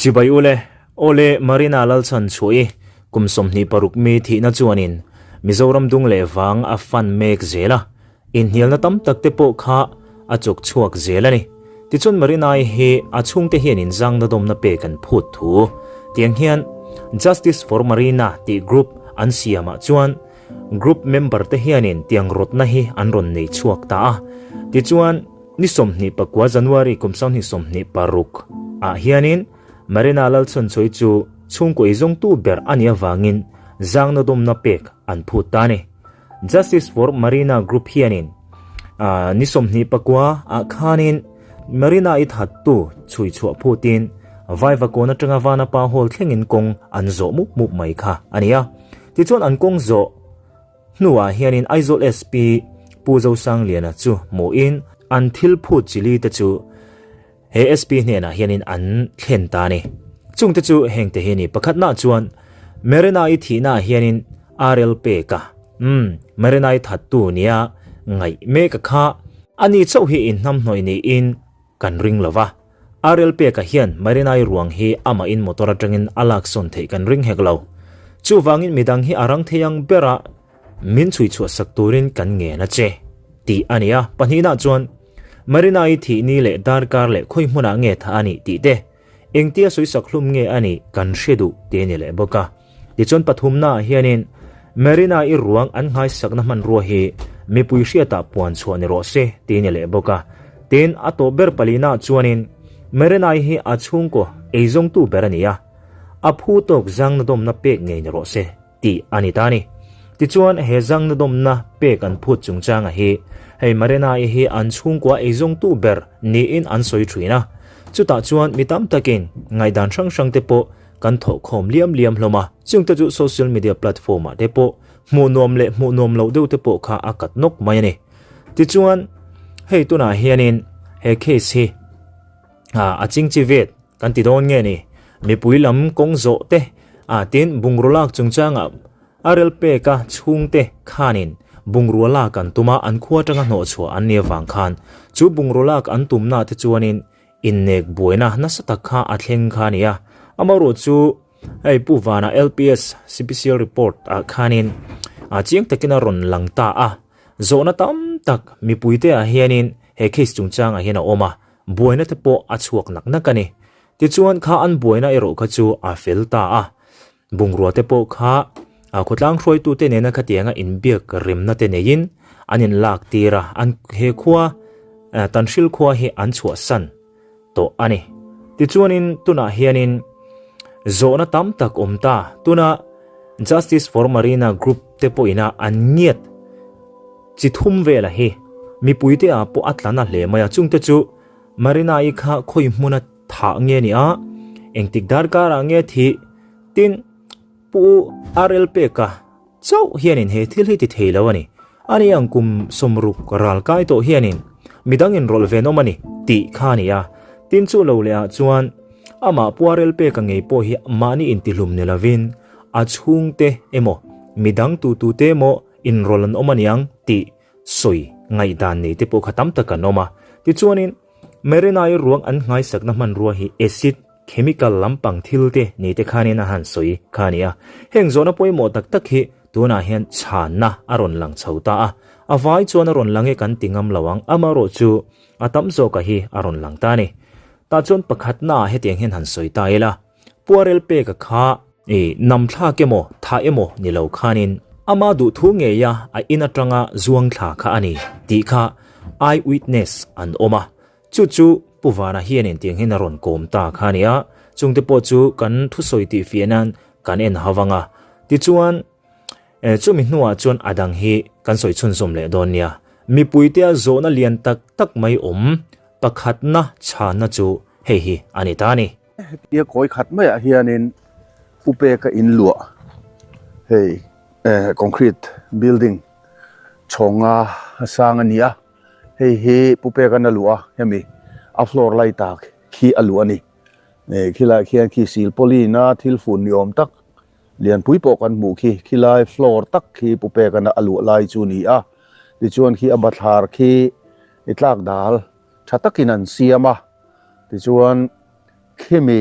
Chibai ule, Awle Marina Lalchhan chhuah i kum 26 mi thihna chuanin Mizoram dung leh vang a fan mek zel a, inhnialna tam tak te pawh kha a chawk chhuak zel a ni. Tichuan Marina-i hi a chhungte hian inzangna dawmna pek an phut thu tiang hian Justice for Marina tih group an siamah chuan group member te hianin tiang rawtna hi an rawn nei chhuak ta a. Tichuan ni 29 January kum 2026 ah hianin Marina Lalchhawnchhawi chu chhungkaw eizawngtu ber a nih avangin zangna dawmna pek an phut ta a ni. Justice for Marina group hianin ni 29 ah khanin Marina i thattu chhui chhuah phutin Vaivakawn atanga Vanapa Hall thlengin kawng an zawh mup mup mai kha a ni a. Tichuan an kawng zawh hnuah hianin Aizawl SP Pu Zosangliana chu hmuhin an thil phut chili te chu He SP hnenah hianin an thlen ta a ni. Chungte chu hengte hi a ni. Pakhatnaah chuan Marina-i thihnaah hianin RL peka, umm, Marina-i thattu nia ngaih meka kha ani chauh hi inhnamhnawih niin kan ring lo va. RL peka hian Marina-i ruang hi amahin motor atangin a laksawn theih kan ring hek lo. Chuvangin midang hi a rang thei ang bera min chhui chhuah sak turin kan ngen a che, tih a ni a. Pahnihnaah chuan Marina-i thih ni leh darkar leh khawi hmunah nge tha a nih tih te, engtia sawisak hlum nge a nih kan hre duh tih a ni leh bawk a. Tichuan pathumnaah hianin Marina-i ruang an nghaisakna hmanrua hi mipui hriatah puan chhuah ni rawh se tih a ni leh bawk a. Tin, a tawp ber palinaah chuanin Marina-i hi a chhungkaw eizawngtu ber a ni a, a phu tawk zangna dawmna pek ngei ni rawh se. tih a ni ta a ni. Tichuan, he zangna dawmna pek an phut chungchanga hi hei Marina-i hi an chhungkua eizawngtu ber niin an sawi thin a. Chutah chuan mi tam takin ngaihdan hrang hrang te pawh kan thawhkhawm liam liam hlawm a, chungte chu social media platform ah te pawh hmuh nuam leh hmuh nuam loh deuh te pawh kha a kat nawk mai a ni. Tichuan, hei tunah hianin he case hi a chingchi vet Kan ti dawn nge ni? Mipui lam kawng zawh te ah tin bungraw lak chungchangah a rel pek a chhungte khanin bungrua lak an tum a, an khua atanga hnawhchhuah an nih avang khan chu bungraw lak an tumna te chuanin innek buaina nasa tak kha a thleng kha a ni a. Amaherawhchu chu hei Pu Vana LPS CPCL report ah khanin chiang takin a rawn lang ta a, zawhna tam tak mipuite ah hianin he case chungchangah hian a awm a, Buaina te pawh a chhuak nak nak a ni. Tichuan kha an buaina erawh kha chu a fel ta a. Bungrua te pawh kha khawtlang hruaitute nena khatianga inbiak remna te neiin an inlak tir a, an he khua Tanhril khua hi an chhuahsan tawh a ni. Tichuanin tunah hianin zawhna tam tak awm ta. Tuna Justice for Marina group te pawhina an ngiat Chi thum vela hi mipuite ah pawh a tla na hle mai a, chungte chu Marina-i kha khawi hmuna thah nge ni a, engtik darkar ah nge thih? Tin, Pu RL Peka chauh hianin he thil hi ti thei lo a ni. Ani ang kum 60 ral kai tawh hianin midang inrawlh ve nawm a ni tih kha a ni a. Tin chu lo leh ah chuan amah Pu RL Peka ngei pawh hi mahni intihlum ni lovin a chhungte emaw midang tutute emaw Inrawlh an awm aniang tih sawi ngaihdan nei te pawh kha tam tak an awm a. Tichuanin, Marina-i ruang an nghaisakna hmanrua hi acid, chemical lampang thil te nei te khanin a han sawi kha a ni a. Heng zawhna pawimawh tak tak hi tunah hian chhanna a rawn lang chho ta a. A vai chuan a rawn lang e kan ti ngam lo ang, amaherawh chu a tam zawka hi a rawn lang ta a ni. Tah chuan pakhatnaah hetiang hian han sawi ta ila. Puarel peka kha i nam thlak emaw tha emaw ni lo khanin ama duhthu ngeia a in atanga zuang thla kha a ni tih kha eye witness an awm a, chu chu Pu Vana hianin tiang hian a rawn kawm ta kha a ni a, chungte pawh chu kan thusawi tih fiah nan kan en hau vang a, tichuan chumi hnuah chuan a dang hi kan sawi chhunzawm leh dawn nia. Mipuitea zawhna lian tak tak mai awm pakhatna chhanna chu hei hi a ni ta a ni. Hetia kawi khat maiah hianin Pu Peka in luah hei eh concrete building chhawnga sang a ni a, hei hi Pu Peka'n a luah a hemi a floor lai tak khi a luah a ni. Eh khilaiah khian khi silpauline a thil fun ni awm tak lianpui pawh kan hmuh khi khilai floor tak khi Pu Peka'n a luah lai chu a ni a, tichuan khi a bathlar khi i tlak dal tha takin an siam a. Tichuan khimi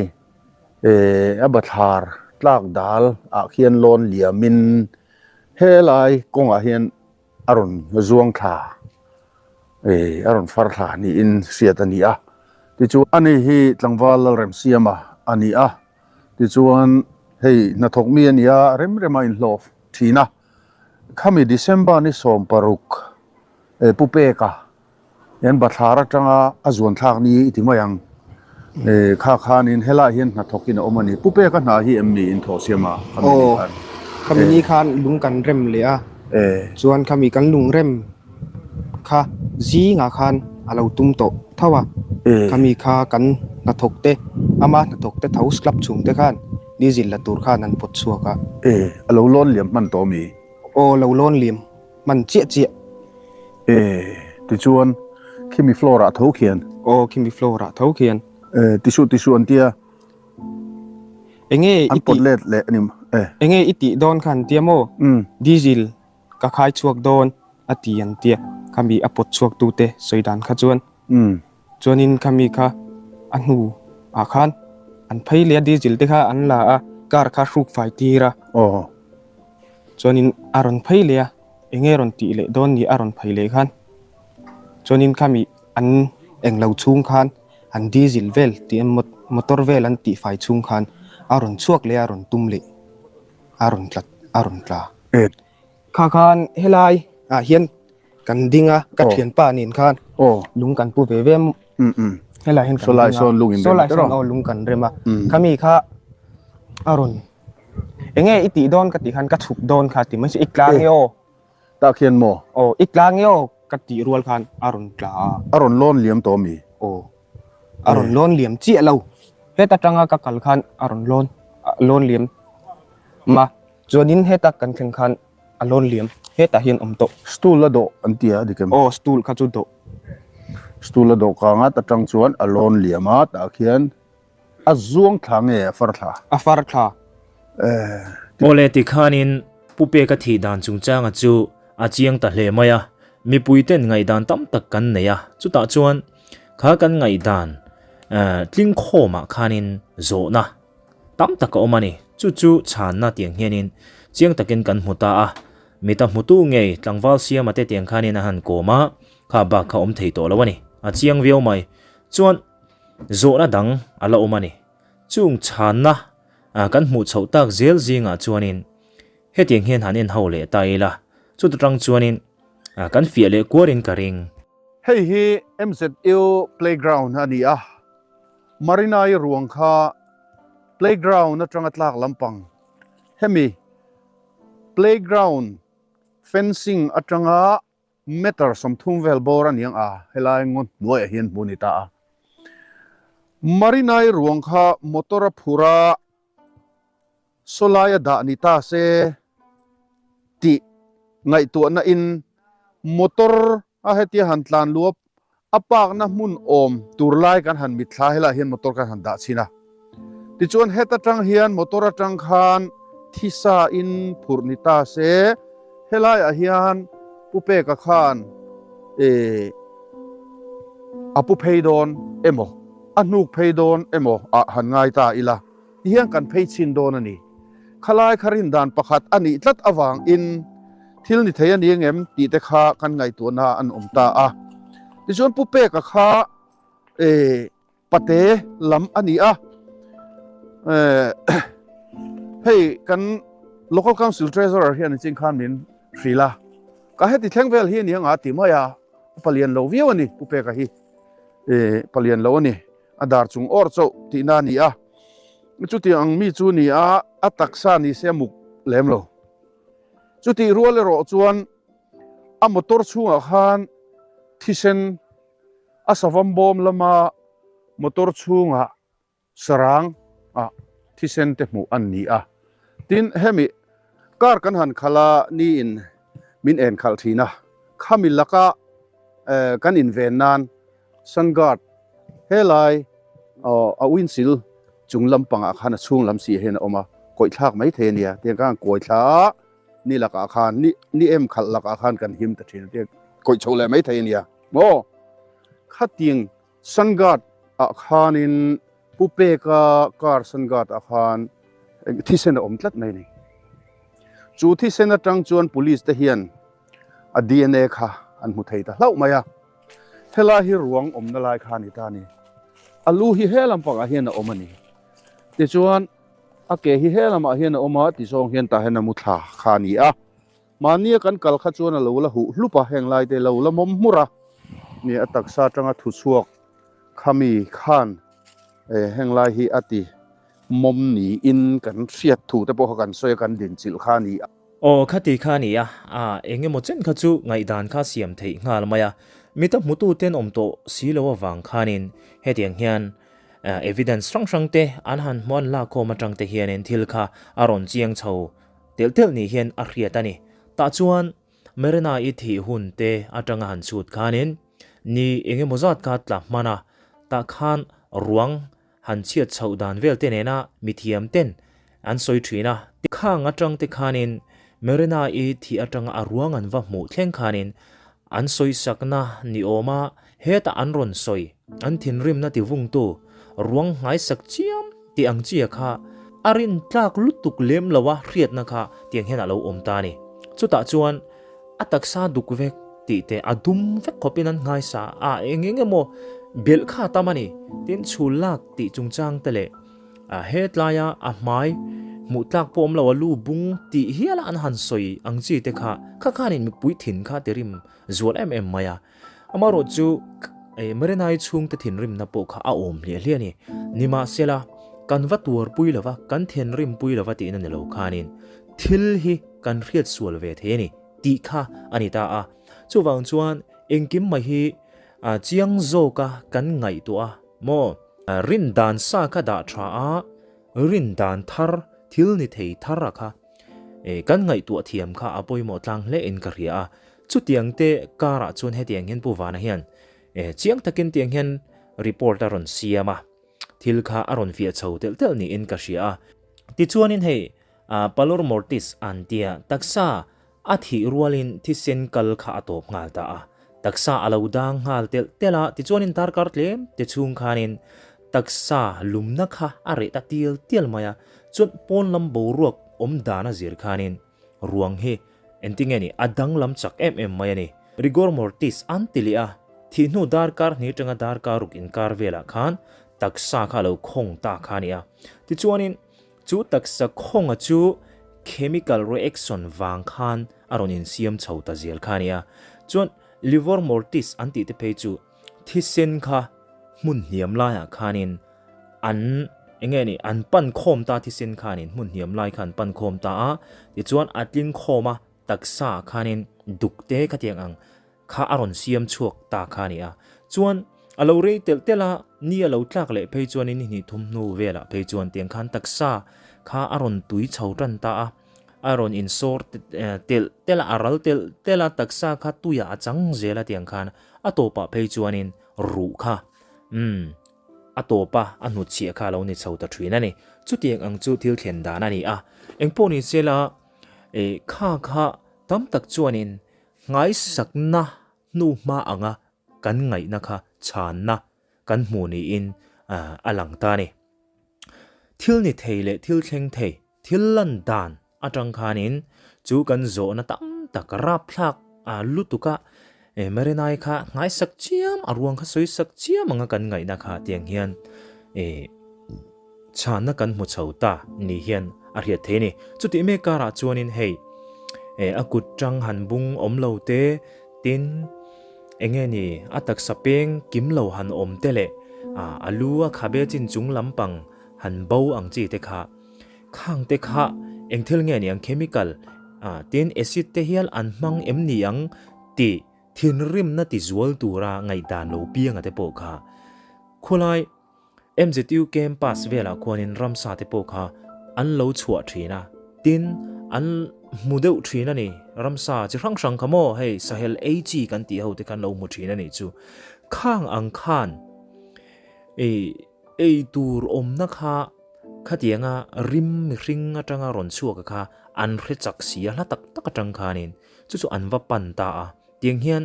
Eh a bathlar tlak dal ah khian lawn liamin helai kawngah hian a rawn zuang thla eh a rawn far thla niin hriat a ni a tichuan ani hi tlangval Lalremsiama a ni a tichuan hei hnathawk mi a ni a rem rema inhlawh thin a khami December ni 16 eh Pu Peka Hian bathlar atanga a zuan thlak ni i ti mai ang. Eh kha khanin helaiah hian hnathawkin a awm a ni. Pu Peka hna hi em ni in thawh siam a khami ni Aw, khan? khami Eh. ni khan lung kan rem leh a. Eh. Chuan khami kan lung rem kha zingah khan a lo tum tawh tho a. Eh. Khami kha kan hnathawk te, ama hnathawk te tho slab chhung te khan diesel la tur khan an pawt chhuak a. Eh, a lo lawn liam hman tawh mi? Aw, lo lawn liam. Hman chiah chiah. E, tichuan khimi floor ah tho khian. Aw, khimi floor ah tho khian. E, tisuh tisuh an tia. Enge i An pawt tih. let leh a ni e. Enge i tih dawn kha an tia maw? Umm. Diesel ka khai chhuak dawn a ti an tia. Khami a pawt chhuak tu te sawi dan kha chuan. Umm. Chuanin khami kha a hnu ah khan an phei leh a diesel te kha an la a, car kha hruk fai tir a. Aw. Chuanin a rawn phei leh a, enge rawn tih leh dawn ni a rawn phei leh khan chuanin khami an englo chhung khan an diesel vel tih an motor vel an tih fai chhung khan a rawn chhuak leh a rawn tum leh a rawn tla a rawn tla. Kha khan helai ah hian kan ding a ka thianpa nen khan lung kan pu ve ve a helai hian kan ding a sawlai sawn aw lung kan rem a khami kha a rawn Enge i tih dawn ka tih khan ka chhuk dawn kha ti mai chu i tla nge aw. Tah khian maw? Aw i tla nge aw ka tih rual khan a rawn tla a. A rawn lawn liam tawh mi? Aw a rawn lawn liam chiah lo. Heta tanga ka kal khan a rawn lawn lawn liam ma chuanin heta kan thleng khan a lawn liam hetah hian awm tawh. Stool a dawh an ti a dik em? Aw stool kha chu dawh. Stool a dawh kang a ta tang chuan a lawn liam a tah khian A zuang thla nge a far thla? A far thla. Eh. Awle tikhanin Pu Peka thih dan chungchanga chu a chiang ta hle mai a, mipuiten ngaihdan tam tak kan nei a, chutah chuan kha kan ngaihdan tling khawmah khanin zawhna tam tak a awm a ni. Chu chu chhanna tiang hianin chiang takin kan hmu ta a, mita hmutu ngei tlangval siama te tiang khanin a han kawm a, kha bak kha awm thei tawh lo a ni, a chiang viau mai. Chuan. Zawhna dang a la awm a ni. Chung chhanna kan hmuh chhoh tak zel zingah chuanin hetiang hian han en ho leh ta ila, chuta tang chuanin kan fiah leh kuarin ka ring. Hei hi MZU playground a ni a, Marinai ruang kha playground atanga tlak lampang hemi playground fencing atanga Meter 30 vel bawr a niang a, helai ngaw hnuaiah hian hmu a ni ta a. Marinai ruang kha motor a phur a, sawlai a dah ni ta se tih ngaihtuahna in motor a hetia han tlan luap A pakna hmun awm tur lai kan han mitthla helaiah hian motor kan han dah chhin a. Tichuan het atang hian motor atang khan thisa in phurh ni ta se, helaiah hian Pu Peka khan eh a pu phei dawn emaw, a hnuk phei dawn emaw ah han ngai ta ila, tihian kan phei chhin dawn a ni. Khalai kha rindan pakhat a nih tlat avangin thil ni thei a ni angem tih te kha kan ngaihtuahna an awm ta a. Tichuan Pu Peka kha eh pate lam a ni a, eh hei kan Local Council Treasurer hian in chin khan min hrilh a, ka heti thleng vel hi a ni anga ti mai a, a palian lo viau a ni Pu Peka hi eh palian lo a ni, a dar chung awr chauh tihna a ni a. Chutiang ang mi chu ni a, a taksa ni se a muk lem lo. Chutih rual erawh chuan a motor chhungah khan thisen a savam bawm lama motor chhungah sarang ah thisen te hmuh an ni a. Tin, hemi car kan han khalh a, niin min en khalh thin a, khami laka kan inven nan Sun guard helai a windshield chung lampangah khan a chhung lam si hian a awm a, kawih thlak mai thei a nia tiang khan kawi thla a, ni lakah khan ni ni em khalh lakah khan kan him ta thin a tiang kawih chho leh mai thei a nia maw khatiang sun guard ah khanin. Pu Peka car sun guard ah khan thisen a awm tlat mai a ni. Chu thisen atang chuan police te hian a DNA kha an hmu thei ta hlauh mai a. Helai hi ruang awmna lai kha a ni ta a ni. A lu hi he lampangah hian a awm a ni. Tichuan a ke hi he lamah hian a awm a tizawng hian tah hian a mu thla kha a ni a. Mahnia kan kal kha chuan a lo la huh hlup a, heng lai te lo la mawm hmur a. Ni a taksa atanga thu chhuak khami khan heng lai hi a ti mawm niin kan hriat thu te pawh kha kan sawi a, kan dinchilh kha a ni a. Aw khati kha a ni a, a eng emaw chen kha chu ngaihdan kha siam theih nghal mai a, mita hmutu ten awm tawh si lo avang khanin hetiang hian evidence hrang hrang te an han hmuan lakkhawm atang te hianin thil kha a rawn chiang chho Telh telh ni hian a hriat a ni. Tah chuan Marina-i thih hun te atanga han chhut khanin ni eng emaw zat kha tla hman a, tah khan ruang han chhiat chhoh dan vel te nena mithiam ten an sawi thin a. Khang atang te khanin Marina-i thih atanga a ruang an va hmuh thleng khanin an sawisakna ni awm a, hetah an rawn sawi an thinrimna tivungtu ruang nghaisak chiam Tih ang chia kha a rin tlak lutuk lem lo a hriatna kha tiang hian a lo awm ta a ni. Chutah chuan a taksa duk vek tih te a dum vek khawpin an nghaisa a, eng eng emaw belh kha a tam a ni. Tin, chhul lak tih chungchang te leh hetlaia a hmai hmuh tlak pawh awm lo a lu bung tih hiala an han sawi ang chi te kha kha khanin mipui thin kha ti rim zual em em mai a. Amaherawh chu Marinai chhungte thinrimna pawh kha a awm hliah hliah a ni. Nimahsela, kan va tuarpui lova, kan thinrimpui lova tihna ni lo khanin thil hi kan hriat sual ve thei a ni tih kha a ni ta a. Chuvang chuan engkim mai hi chiang zawka kan ngaihtuah a maw? Rin dan sa kha dah tha a, rin dan thar, thil ni thei thar a kha kan ngaihtuah thiam kha a pawimawh tlang hle in ka hria a. Chutiang te karah chuan hetiang hian Pu Vana hian chiang takin tiang hian report a rawn siam a, thil kha a rawn fiah chho telh telh niin ka hria a. Tichuanin hei Pallor Mortis an tia taksa a thih rualin thisen kal kha a tawp nghal ta a, taksa a lo dang nghal telh telh a, tichuanin darkar tlem te chhung khanin taksa lumna kha a reh ta tial tial mai a, chuan pawn lam boruak awm dan a zir khanin Ruang hi engtinge ni a danglam chak em em mai a ni. Rigor mortis an ti leh a, thih hnu darkar hnih atanga darkar ruk inkar velah khan taksa kha a lo khawng ta kha a ni a. Tichuanin chu taksa khawnga chu chemical reaction vang khan a rawn insiam chho ta zel kha a ni a. Chuan livor mortis an tih te phei chu thisen kha hmun hniam laiah khanin an enge ni an pan khawm ta thisen khanin hmun hniam lai khan pan khawm ta a tichuan a tling khawm a taksa khanin duk te khatiang ang kha a rawn siam chhuak ta kha a ni a chuan a lo rei telh telh a ni a lo tlak leh phei chuanin ni hnih thum hnu velah phei chuan tiang khan taksa kha a rawn tui chho tan ta a a rawn insawr telh telh a a ral telh telh a taksa kha tuiah a chang zel a tiang khan a tawpah phei chuanin ruh kha umm A tawpa a hnutchhiah kha a lo ni chho ta thin a ni. Chutiang ang chu thil thlen dan a ni a. Engpawh ni sela, eh, kha kha tam tak chuanin nghaisakna hnu hma anga kan ngaihna kha chhanna kan hmu niin a lang ta a ni. Thil ni thei leh thil thleng thei. Thil lan dan atang khanin chu kan zawhna tam tak rapthlak a lutuk a, e Marinai kha nghaisak chiam a ruang kha sawisak chiam anga kan ngaihna kha tiang hian e chhanna kan hmu chho ta ni hian a hriat thei a ni. Chutih mek karah chuanin hei e a kut tang han bung awm lo te tin enge ni a taksa peng kim lo han awm te leh a lu a khabe chin chung lampang han bo ang chi te kha Khang te kha eng thil nge ni ang chemical ah tin acid te hial an hmang em ni ang tih thinrimna ti zual tura ngaihdan lo pianga te pawh kha khulai MZU campus velah khuanin ramsa te pawh kha an lo chhuah thin a tin an hmu deuh thin a ni ramsa chi hrang hrang kha maw hei sahel ei chi kan tih ho te khan lo hmu thin a nih chu khang ang khan ei ei tur awmna kha Khatianga rim mihring atanga rawn chhuak a kha an hre chak si a, hla tak tak atang khanin chu chu an va pan ta a. Tiang hian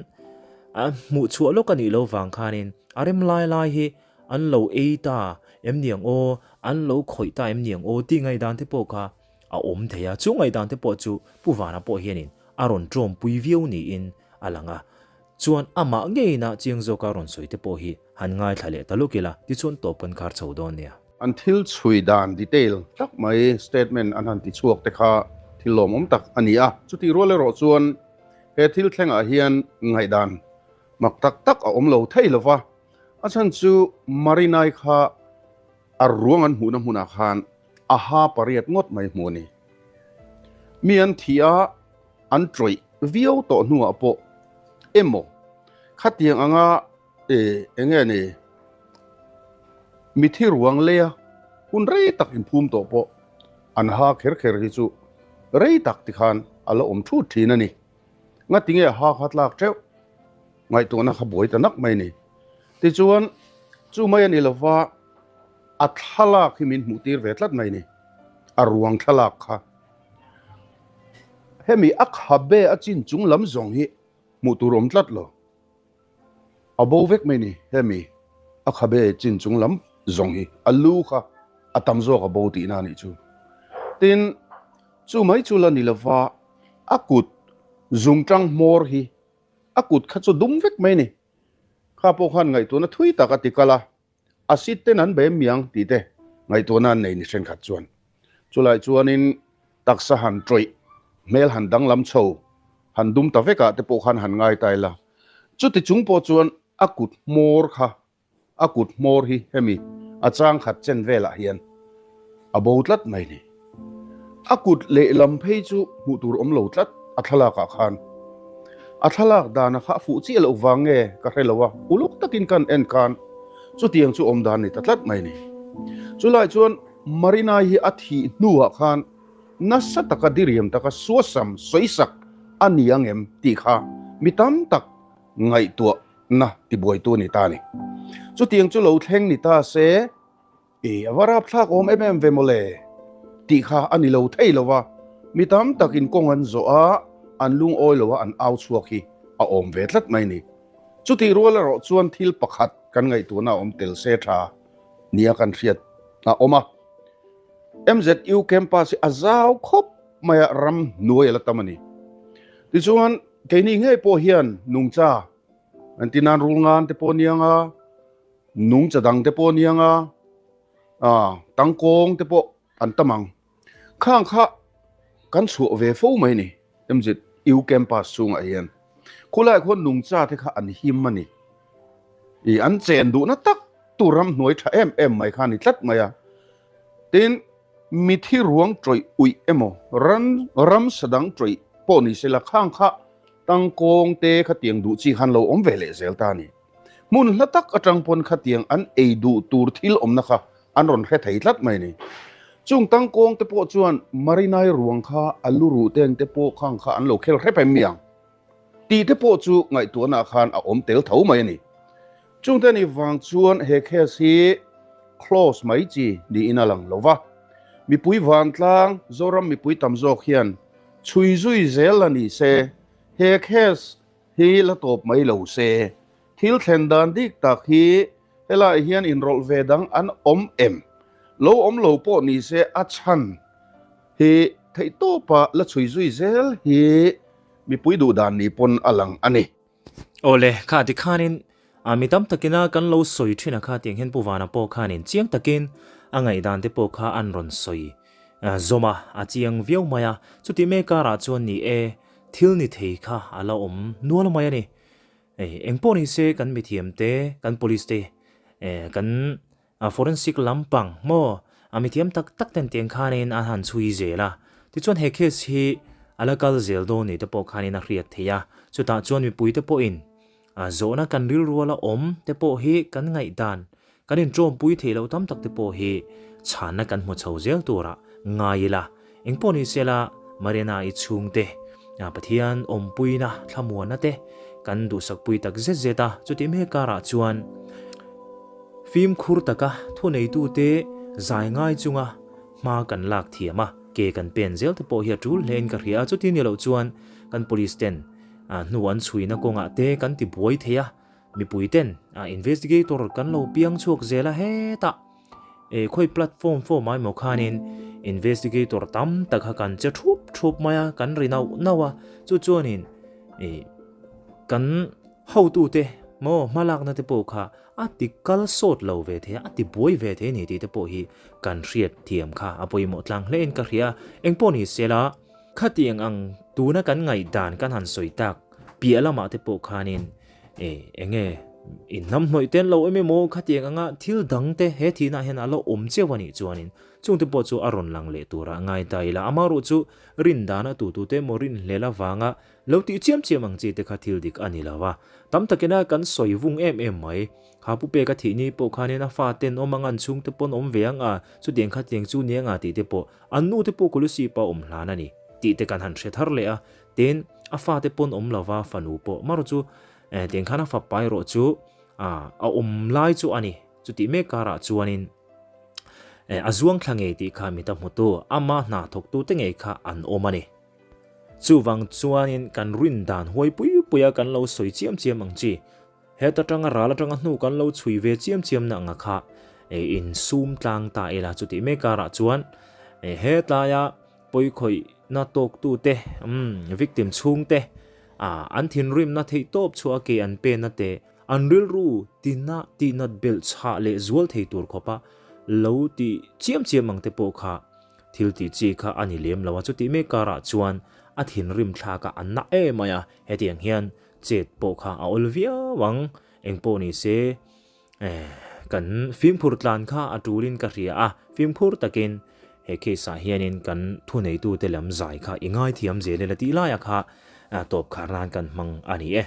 a hmuh chhuah lawk a nih loh vang khanin a rem lai lai hi an lo ei ta. em niang aw, an lo khawih ta em niang aw tih ngaihdan te pawh kha a awm thei a, chu ngaihdan te pawh chu Pu Vana pawh hianin a rawn ṭawmpui viau niin a lang a. Chuan amah ngeiin a chiang zawka rawn sawi te pawh hi han ngaithla leh ta lawk ila, tichuan tawp kan khar chho dawn nia. An thil chhui dan detail tak mai statement an han ti chhuak te kha thil lawmawm tak a ni a. Chutih rual erawh chuan he thil thlengah hian ngaihdan mak tak tak a awm lo thei lo va, a chhan chu Marinai kha a ruang an hmuhna hmunah khan a ha pariat ngawt mai hmuh a ni. Mi an thih a, an tawih viau tawh hnuah pawh emaw khatiang anga e eng nge ni mithi ruang leia hun rei tak inphum tawh pawh an ha kher kher hi chu rei tak tikhan a la awm thut thin a ni. Ngati nge ha kha tlak teuh ngaihtuahna kha buai ta nak mai ni. Tichuan chu mai a ni lova a thlalak hi min hmuh tir ve tlat mai ni, a ruang thlalak kha. Hemi a khabe a chin chung lam zawng hi hmuh tur awm tlat lo. A bo vek mai ni hemi a khabe chin chung lam zawng hi a lu kha a tam zawk a bo tihna a nih chu. Tin, chu mai chu la ni lova a kut zungtang hmawr hi a kut kha chu dum vek mai ni. Kha pawh khan ngaihtuahna thui tak a ti kal a. A sit ten an bem miang tih te ngaihtuahna an nei ni thenkhat chuan. Chulai chuanin taksa han tawih, hmel han danglam chho, han dum ta vekah te pawh khan han ngai ta ila. Chuti chung pawh chuan a kut hmawr kha, a kut hmawr hi hemi a chang khat chen velah hian a bo tlat mai ni. A kut lehlam phei chu hmuh tur awm lo tlat a thlalakah khan. A thlalak dana kha a fuh chiah loh vang nge ka hre lo a, uluk takin kan en khan chutiang chu awm dan ni ta tlat mai ni. Chulai chuan Marinai hi a thih hnuah khan nasa taka diriam taka suasam sawisak a ni ang em tih kha mi tam tak ngaihtuahna tibuaitu a ni ta a ni. Chutiang chu lo thleng ni ta se. I a va rapthlak awm em em ve mawle tih kha a ni lo thei lo va, mi tam takin kawng an zawh a, an lungawi lo a an au chhuak hi a awm ve tlat mai ni. Chutih rual erawh chuan thil pakhat kan ngaihtuahna a awm tel se tha nia kan hriat a awm a. MZU campus hi a zau khawp mai a, ram hnuai a la tam a ni. Tichuan keini ngei pawh hian nungcha an ti nan rul ngan te pawh aniang a, Nungcha dang te pawh aniang a, ah tangkawng te pawh an tam ang. Khang kha kan chhuah ve fo mai ni MZU campus chhungah hian. Khulai khuan nungcha te kha an him a ni. Ih an chen duhna tak tur ramhnuai tha em em mai kha a ni tlat mai a. Tin, mithi ruang tawih uih emaw ran ramsa dang tawih pawh ni sela khang kha tangkawng te khatiang duh chi khan lo awm ve leh zel ta a ni. Hmun hla tak atang pawn khatiang an ei duh tur thil awmna kha an rawn hre thei tlat mai ni. Chung tangkawng te pawh chuan Marinai ruang kha a lu ruh teng te pawh khang kha an lo khel hrep em mi ang tih te pawh chu ngaihtuahna khan a awm tel tho mai a ni. Chungte ni vang chuan he case hi close mai chi niin a lang lo va. Mipui vantlang, Zoram mipui tam zawk hian chhui zui zel la ni se, he case hi la tawp mai lo se. Thil thlen dan dik tak hi helaiah hian inrawlh ve dang an awm em? Lo awm lo pawh ni se a chhan hi theihtawpa la chhui zui zel hi mipui duh dan ni pawn a lang a ni. Awle, kha tikhanin mi tam takina kan lo sawi thin a kha tiang hian Pu Vana pawh khanin chiang takin a ngaihdan te pawh kha an rawn sawi zawm a, a chiang viau mai a. Chutih mek karah chuan ni e, Thil ni thei kha a la awm nual mai a ni. Eng pawh ni se kan mithiam te, kan police te, kan forensic lampang maw a mithiam tak tak ten tiang khanin an han chhui zel a. Tichuan he case hi a la kal zel dawn ni te pawh khanin a hriat theih a. Chutah chuan mipui te pawhin Zawhna kan rilruala awm te pawh hi kan ngaihdan, kan inṭawmpui theih loh tam tak te pawh hi chhanna kan hmu chho zel turah ngai ila. Engpawh ni sela Mariana-i chhungte Pathian awmpuina thlamuanna te kan duhsakpui tak zet zet a, chutih mek karah chuan fimkhur taka thuneitute zai ngai chunga hma kan lak thiam a, ke kan pen zel te pawh hi a ṭul hlein ka hria a, chuti ni loh chuan kan police ten Hnu an chhuina kawngah te kan ti buai thei a, mipui ten investigator kan lo piang chhuak zel a hetah. E khawi platform form ah emaw khanin investigator tam tak kha kan che thup thup mai a, kan ri nauh nauh a, chu chuanin e kan hotute maw hmalakna te pawh kha a ti kal sawt lo ve thei a, a ti buai ve thei a ni tih te pawh hi kan hriat thiam kha a pawimawh tlang hle in ka hria a, engpawh ni sela khatiang ang tuna kan ngaihdan kan han sawi tak piah lamah te pawh khanin E, enge in hnam hnawih te an lo em emaw khatiang anga thil dang te he thihna hian a lo awm cheu a nih chuanin chung te pawh chu a rawn lang leh turah ngai ta ila. Amaherawh chu rin dana tu tu te emaw rin hlel avanga lo tih chiam chiam ang chi te kha thil dik a ni lo a. Tam takina kan sawi vung em em mai. Kha pu peka thih ni pawh khanin a fa ten awm ang an chhung te pawn awm ve ang a, chutiang khatiang chu ni anga tih te pawh an nu te pawh Kolasib-a awm hlan a ni tih te kan han hre thar leh a. Tin, a fate pawn awm lova fanu pawh marawh chu eh tiang khan a fapa erawh chu ah a awm lai chu a ni. Chutih mek karah chuanin eh a zuang thla ngei tih kha mit a hmutu ama hna thawktu te ngei kha an awm a ni. Chuvang chuanin kan rin dan huai pui pui a kan lo sawi chiam chiam ang chi. Het atanga ral atanga hnu kan lo chhui ve chiam chiam na anga kha eh insum tlang ta ila chutih mek karah chuan eh hetlaia Pawikhawihna tawktute, umm, victim chhungte, ah, an thinrimna theih tawp chhuah a ke an penna te, an rilru tina tihnat belh chhah leh zual thei tur khawpa lo tih chiam chiam ang te pawh kha thil tih chi kha a ni lem lo a. Chutih mek karah chuan a thinrim thlak a, a na em mai a, hetiang hian chet pawh kha a awl viau ang, engpawh ni se. Kan fimkhur tlan kha a tulin ka hria a, fimkhur takin he case ah hianin kan thuneitute lam zai kha i ngaithiam zel ila tih laia kha tawp khar nan kan hmang a ni e.